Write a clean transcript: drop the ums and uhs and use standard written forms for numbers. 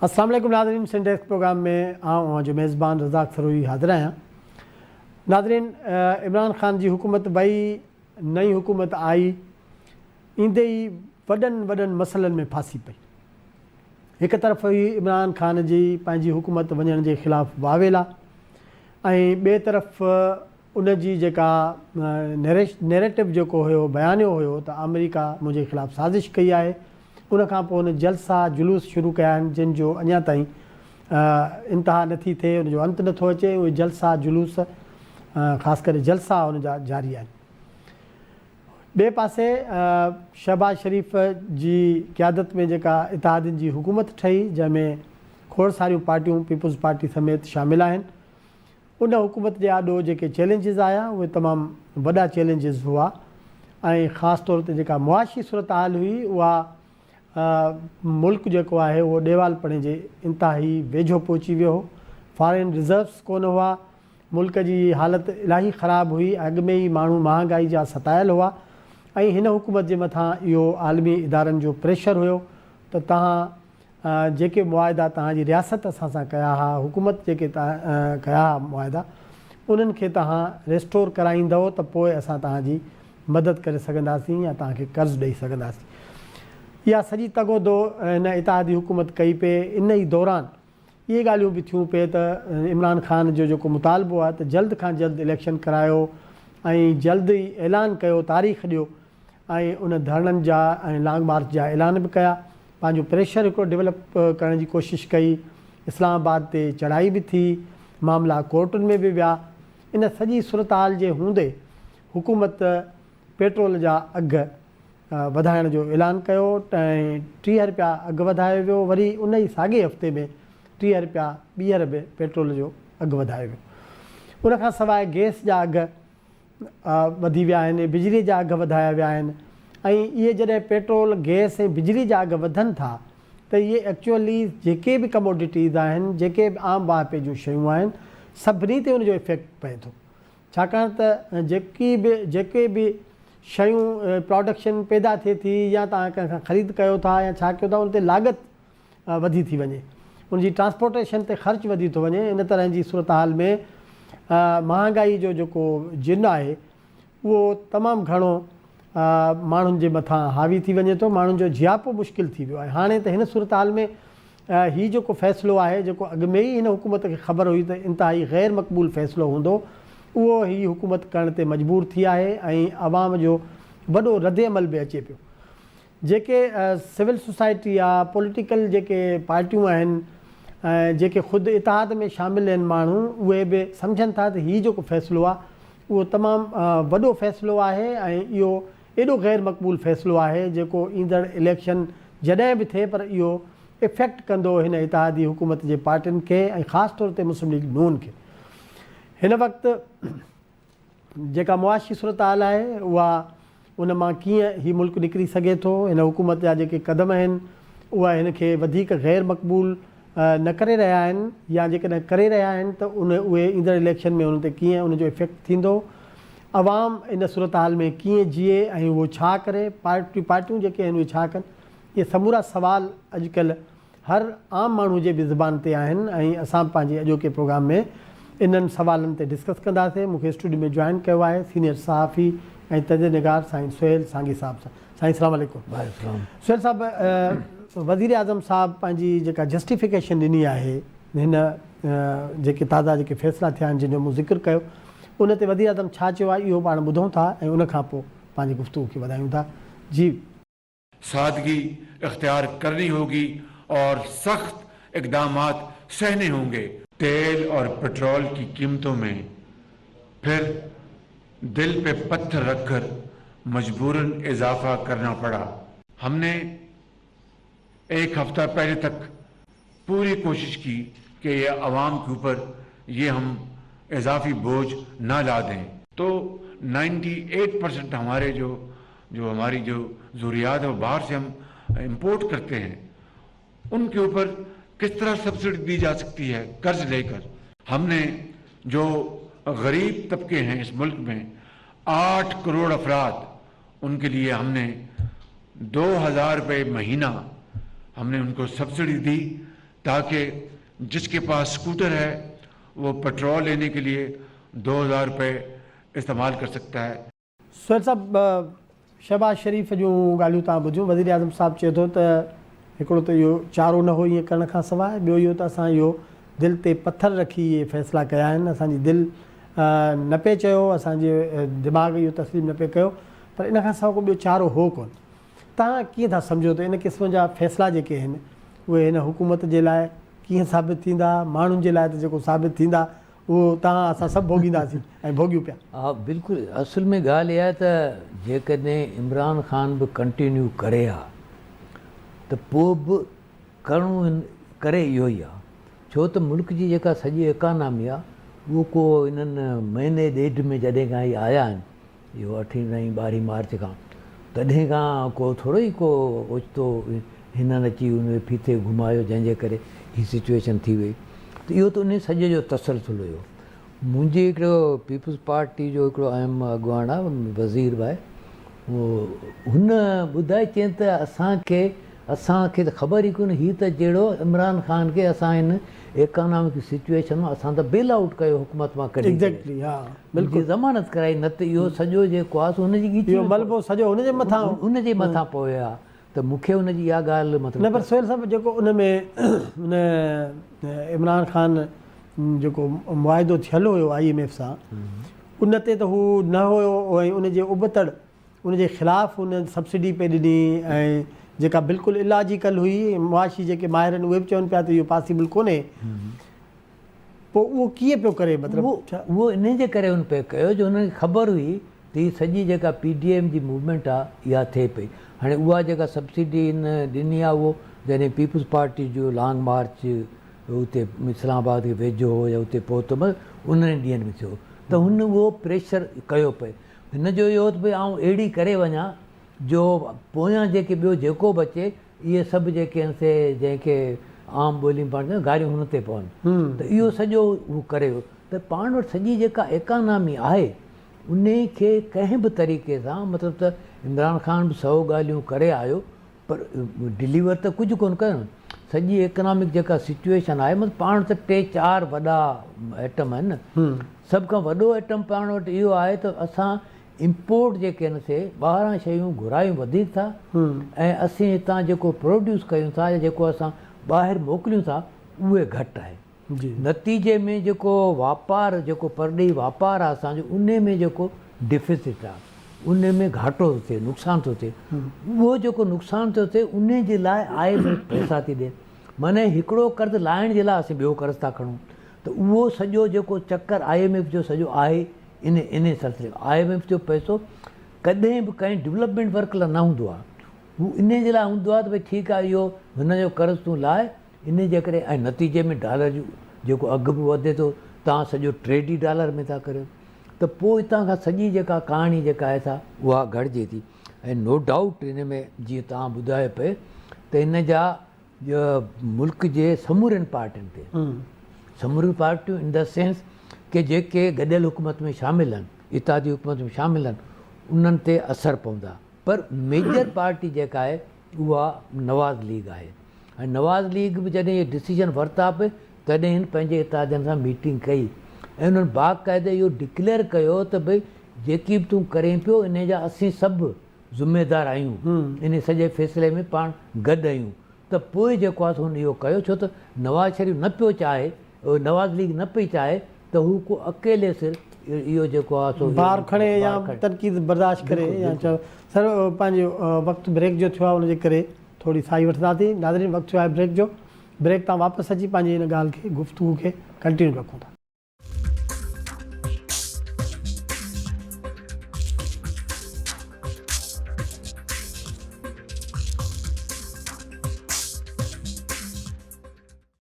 السلام عليڪم ناظرين سنڌ ڊيسڪ پروگرام ۾ آئون اوهان جو ميزبان رزاق سروهي حاضر آهيان. ناظرين عمران خان جي حڪومت وئي، نئين حڪومت آئي، ايندي ئي وڏن وڏن مسئلن ۾ ڦاسي پئي. هڪ طرف هئي عمران خان جي پنهنجي حڪومت وڃڻ جي خلاف واويلا ۽ ٻئي طرف ان جي جيڪا نيريٽو جيڪو هيو بيانيو هيو ته آمريڪا منهنجي خلاف سازش ڪئي آهي ان کان پوء هن جلسا جلوس شروع ڪيا آهن جن جو اڃا تائين انتها نه ٿي ٿئي ان جو انت نه ٿو اچي اهي جلسا جلوس خاص ڪري جلسا ان جا جاري آهن. ٻئي پاسي شهباز شريف جي قيادت ۾ جيڪا اتحادين جي حڪومت ٺهي جنهن ۾ کوڙ ساريون پارٽيون پيپلز پارٽي سميت شامل آهن ان حڪومت جي آڏو جيڪي چئلينجز آيا اهي تمام وڏا چئلينجز هئا ۽ خاص طور تي جيڪا معاشي صورتحال هئي اها ملڪ جيڪو آهي اهو ڏيوالپڻي جي انتهائي ويجهو پهچي ويو هو فارين رزروز ڪونه هئا ملڪ جي حالت الاهي خراب هئي، اڳ ۾ ئي ماڻهو مهانگائي جا ستايل هئا ۽ هن حڪومت جي مٿان اهو عالمي ادارن جو پريشر هيو ته توهان جيڪي معاهدا توهان جي رياست اسان سان ڪيا ها، حڪومت جيڪي ڪيا ها معاهدا انهن کي توهان ريسٽور ڪرائيندؤ ته پوء اسان توهان جي مدد ڪري سگهنداسين يا توهان کي قرض ڏئي سگهنداسين. اها سڄي تگ و دو هن اتحادي حڪومت ڪئي پئي، ان ئي دوران اهي ڳالهيون به ٿيون پئي ته عمران خان جو جيڪو مطالبو آهي ته جلد کان جلد اليڪشن ڪرايو ۽ جلد ئي اعلان ڪيو تاريخ ڏيو ۽ ان ڌرڻن جا ۽ لانگ مارچ جا اعلان به ڪيا پنهنجو پريشر هڪڙو ڊولپ ڪرڻ جي ڪوشش ڪئي اسلام آباد تي چڙهائي به ٿي معاملا ڪورٽن ۾ به ويا ان سڄي صورتحال جي هوندي حڪومت پيٽرول جا اگهه وڌائڻ جو اعلان ڪيو ۽ 30 رپيا اگهه وڌايو ويو وري ان ئي ساڳئي هفتي ۾ 30 رپيا ٻيهر به پيٽرول جو اگهه وڌايو ويو ان کان سواء گئس جا اگهه وڌي ويا آهن بجلي جا اگهه وڌايا ويا آهن ۽ اهي جڏهن پيٽرول گئس ۽ بجلي جا اگهه وڌن ٿا ته اهي ايڪچوئلي جيڪي به ڪموڊٽيز آهن جيڪي به عام واهپي جون شيون آهن سڀني تي ان جو افيڪٽ پئي ٿو ڇاڪاڻ ته جيڪي به جيڪي به شيون پراڊڪشن پيدا ٿئي ٿي يا توهان ڪنهن کان خريد ڪيو ٿا يا ڇا ڪيو ٿا ان تي لاڳت وڌي ٿي وڃي ان جي ٽرانسپورٽيشن تي خرچ وڌي ٿو وڃي ان طرح جي صورتحال ۾ مهانگائي جو جيڪو جن آهي اهو تمام گهڻو ماڻهن جي مٿان حاوي ٿي وڃي ٿو ماڻهن جو جياپو مشڪل ٿي ويو آهي هاڻي ته هن صورتحال ۾ هي جيڪو فيصلو آهي جيڪو اڳ ۾ ئي هن حڪومت کي خبر هئي ته انتهائي غير مقبول فيصلو هوندو اهو هي حڪومت ڪرڻ تي مجبور ٿي آهي ۽ عوام جو وڏو ردعمل به اچي پيو جيڪي سول سوسائٽي آ پوليٽيڪل جيڪي پارٽيون آهن ۽ جيڪي خود اتحاد ۾ شامل آهن ماڻهو اهي به سمجهن ٿا ته هي جيڪو فيصلو آ اهو تمام وڏو فيصلو آهي ۽ اهو ايڏو غير مقبول فيصلو آهي جيڪو ايندڙ اليڪشن جڏهن به ٿئي پر اهو افيڪٽ ڪندو هن اتحادي حڪومت جي پارٽين کي ۽ خاص طور تي مسلم ليگ نون کي. هن وقت جيڪا معاشي صورتحال آهي اها ان مان ڪيئن هي ملڪ نڪري سگهي ٿو هن حڪومت جا جيڪي قدم آهن اها هن کي وڌيڪ غير مقبول نه ڪري رهيا آهن يا جيڪڏهن ڪري رهيا آهن ته ان اهي ايندڙ اليڪشن ۾ انهن تي ڪيئن ان جو افيڪٽ ٿيندو، عوام ان صورتحال ۾ ڪيئن جيئي ۽ اهو ڇا ڪري، پارٽيون پارٽيون جيڪي آهن اهي ڇا ڪن، اهي سمورا سوال اڄڪلهه هر عام ماڻهو جي به زبان تي آهن ۽ اسان به پنهنجي اڄوڪي پروگرام ۾ انهن سوالن تي ڊسڪس ڪنداسين. مون کي اسٽوڊيو ۾ جوائن ڪيو آهي سينيئر صحافي ۽ تجزيه نگار سائين سهيل سانگي صاحب سان. سائين السلام عليڪم. وعليڪم السلام. سهيل صاحب وزير اعظم صاحب پنهنجي جيڪا جسٽيفڪيشن ڏني آهي هن جيڪي تازا جيڪي فيصلا ٿيا آهن جن جو مون ذڪر ڪيو ان تي وزير اعظم ڇا چيو آهي اهو پاڻ ٻڌون ٿا ۽ ان کان پوء پنهنجي گفتگو کي وڌايون ٿا جي. سادگي اختيار ڪرني هوگي اور سخت اقدامات سهني هونگي. تيل اور پٽرول ڪي قيمتون مين پھر دل پي پتھر رکھ کر مجبورن اضافه کرنا پڙا. هم ني ايڪ هفته پهلي تڪ پوري ڪوشش ڪي ڪي يه عوام ڪي اوپر يه هم اضافي بوجھ نه لا دين. تو نائنٽي ايٽ پرسنٽ هماري جو جو هماري جو ضروريات هي وو باهر سي هم امپورٽ ڪرتي هين ان ڪي اوپر ڪس طرح سبسڊي the جا سڪتي هي قرض لي ڪر. هم ني جو غريب طبقي هين اس ملڪ مين آٺ ڪروڙ افراد ان ڪي ليي هم ني 2000 روپي مهينا هم ني ان ڪو سبسڊي the. ताकि जिसके पास स्कूटर है वो पेट्रोल लेने के लिए 2000 रुपये इस्तेमाल कर सकता है। سهيل صاحب شهباز شريف جون ڳالهيون توهان ٻڌيون، وزيراعظم صاحب چئي ٿو ته هڪڙو ته اهو چارو نه هو ائين ڪرڻ کان سواء، ٻيو اهو ته اسان اهو دل تي پٿر رکي اهي فيصلا ڪيا آهن، اسان جي دل نه پئي چيو، اسان جي دماغ اهو تسليم نه پئي ڪيو، پر ان کان سواء ڪو ٻيو چارو هو ڪونه. توهان ڪيئن ٿا سمجهو ته ان قسم جا فيصلا جيڪي آهن اهي هن حڪومت جي لاء ڪيئن ثابت ٿيندا، ماڻهن جي لاء ته جيڪو ثابت ٿيندا اهو توهان اسان سڀ ڀوڳينداسين ۽ ڀوڳيون پيا. ها بلڪل اصل ۾ ڳالهه اها آهي ته جيڪڏهن عمران خان به ڪنٽينيو ڪري ها ته پوء به ڪرڻو هن ڪري اهو ئي آهي ڇو ته ملڪ جي جيڪا سڄي اڪانامي آهي اهو ڪو انهن مهيني ڏيڍ ۾ جڏهن کان هي آيا آهن اهو اٺين نائين ٻارهين مارچ کان تڏهن کان ڪو ٿورو ئي ڪو اوچتو هنن اچي ان جي ڦيٿي گهمايو جنهن جي ڪري هي سچوئيشن ٿي وئي ته اهو ته انهي سڄي جو تسلسل هيو. منهنجي هڪڙو پيپلز پارٽي جو هڪڙو اهم اڳواڻ آهي وزير به آهي هن ٻڌائي چين ته اسان کي اسان کي ته خبر ئي ڪونه هي ته جهڙو عمران خان کي اسان هن ايڪانامڪ سچوئيشن مان اسان ته بيل آئوٽ ڪيو حڪومت مان ڪڍي ڪري ان جي ضمانت ڪرائي نه ته اهو سڄو جيڪو آهي سو هن جي ڳچي اهو ملبو سڄو هن جي مٿان هن جي مٿان پوي ها ته مون کي هن جي اها ڳالهه مطلب نه پر سهيل صاحب جيڪو ان ۾ ان عمران خان جيڪو معاهدو ٿيل هيو I M F سان ان تي ته هو نه هيو ۽ ان جي ابتڙ ان جي خلاف هن سبسڊي پئي ڏني ۽ جيڪا بلڪل الاجيڪل هئي معاشي جيڪي ماهر آهن اهي به چون پيا ته اهو پاسيبل ڪونهي پوء اهو ڪيئن پيو ڪري مطلب ڇا؟ اهو انهي جي ڪري هن پئي ڪيو جو هنن کي خبر هئي ته هي سڄي جيڪا پي ڊي ايم جي موومينٽ آ اها ٿئي پئي هاڻي اها جيڪا سبسڊي هن ڏني آ اهو جڏهن پيپلز پارٽي جو لانگ مارچ اتي اسلام آباد کي ويجهو هو يا اتي پهتو مطلب انهن ڏينهن ۾ ٿيو ته هن اهو پريشر ڪيو پئي هن جو اهو هو ته ڀئي آئون اهڙي ڪري وڃان جو پويان جيڪي ٻيو جيڪو به اچي اهي سڀ جيڪي آهن سي جنهن کي عام ٻولي ۾ پاڻ چون گاريون هن تي پون ته اهو سڄو هو ڪري ويو ته پاڻ وٽ سڄي جيڪا ايڪانامي آهي انهي کي ڪنهن به طريقي سان مطلب ته عمران خان به سئو ڳالهيون ڪري آيو پر ڊليور ته ڪجهه ڪونه ڪيو نه سڄي ايڪنامڪ جيڪا سچوئيشن آهي مطلب پاڻ وٽ ته ٽي چار وڏا ائٽم آهن نه سڀ کان وڏو ائٽم پاڻ وٽ اهو آهي ته اسان امپورٽ جيڪي آهن سي ٻاهران شيون گهرايون وڌيڪ ٿا ۽ اسين هتان جيڪو پروڊيوس ڪيون ٿا يا جيڪو اسان ٻاهر موڪليون ٿا اهي گهٽ آهي نتيجي ۾ جيڪو واپار جيڪو پرڏيهي واپار آهي اسان جو انهي ۾ جيڪو ڊفيسٽ آهي انهي ۾ گهاٽو ٿو ٿئي نقصان ٿو ٿئي اهو جيڪو نقصان ٿو ٿئي انهي جي لاء I M F پئسا ٿي ڏي معنی هڪڙو قرض لاهڻ جي لاء اسين ٻيو قرض ٿا کڻون ته اهو سڄو جيڪو چڪر I M F جو سڄو آهي ان انهي سلسلي ۾ I M F جو پئسو ڪڏهن به ڪنهن ڊولپمينٽ ورڪ لاء نه هوندو آهي هو انهي جي لاء هوندو آهي ته ڀئي ٺيڪ آهي اهو هن جو قرض تون لاهه انهي جي ڪري ۽ نتيجي ۾ ڊالر جو جيڪو اگهه به وڌي ٿو توهان سڄو ٽريڊ ئي ڊالر ۾ ٿا ڪريو ته پوء هتان کان سڄي جيڪا ڪهاڻي جيڪا آهي سا اها گهڙجي ٿي ۽ نو ڊائوٽ ان ۾ جيئن توهان ٻڌايو پئي ته ان جا ملڪ جي سمورين پارٽين تي سموريون پارٽيون ان the sense ڪي جيڪي گڏيل حڪومت ۾ شامل آهن اتحادي حڪومت ۾ شامل آهن انهن تي اثر پوندا پر ميجر پارٽي جيڪا آهي اها نواز ليگ آهي ۽ نواز ليگ به جڏهن اهي ڊسيزن ورتا به تڏهن هن پنهنجي اتحادين سان ميٽنگ ڪئي ۽ انهن باقاعده اهو ڊڪليئر ڪيو ته ڀئي جيڪي به تون ڪرين پيو انهي جا اسين سڀ ذميدار آهيون انهي سڄي فيصلي ۾ پاڻ گڏ آهيون ته پوء جيڪو آهي سو هن اهو ڪيو ڇو ته نواز شريف نه پيو چاهي نواز ليگ نه پئي چاهي ته هو ڪو اڪيلي سر اهو جيڪو آهي سو بار کڻي يا تنقيد برداشت ڪري يا چئو سر پنهنجو وقت بريڪ جو ٿيو آهي ان جي ڪري ٿوري ساهي وٺنداسين ناظرين وقت ٿيو آهي بريڪ جو بريڪ تان واپس اچي پنهنجي ان ڳالهه کي گفتگو کي ڪنٽينيو رکون ٿا.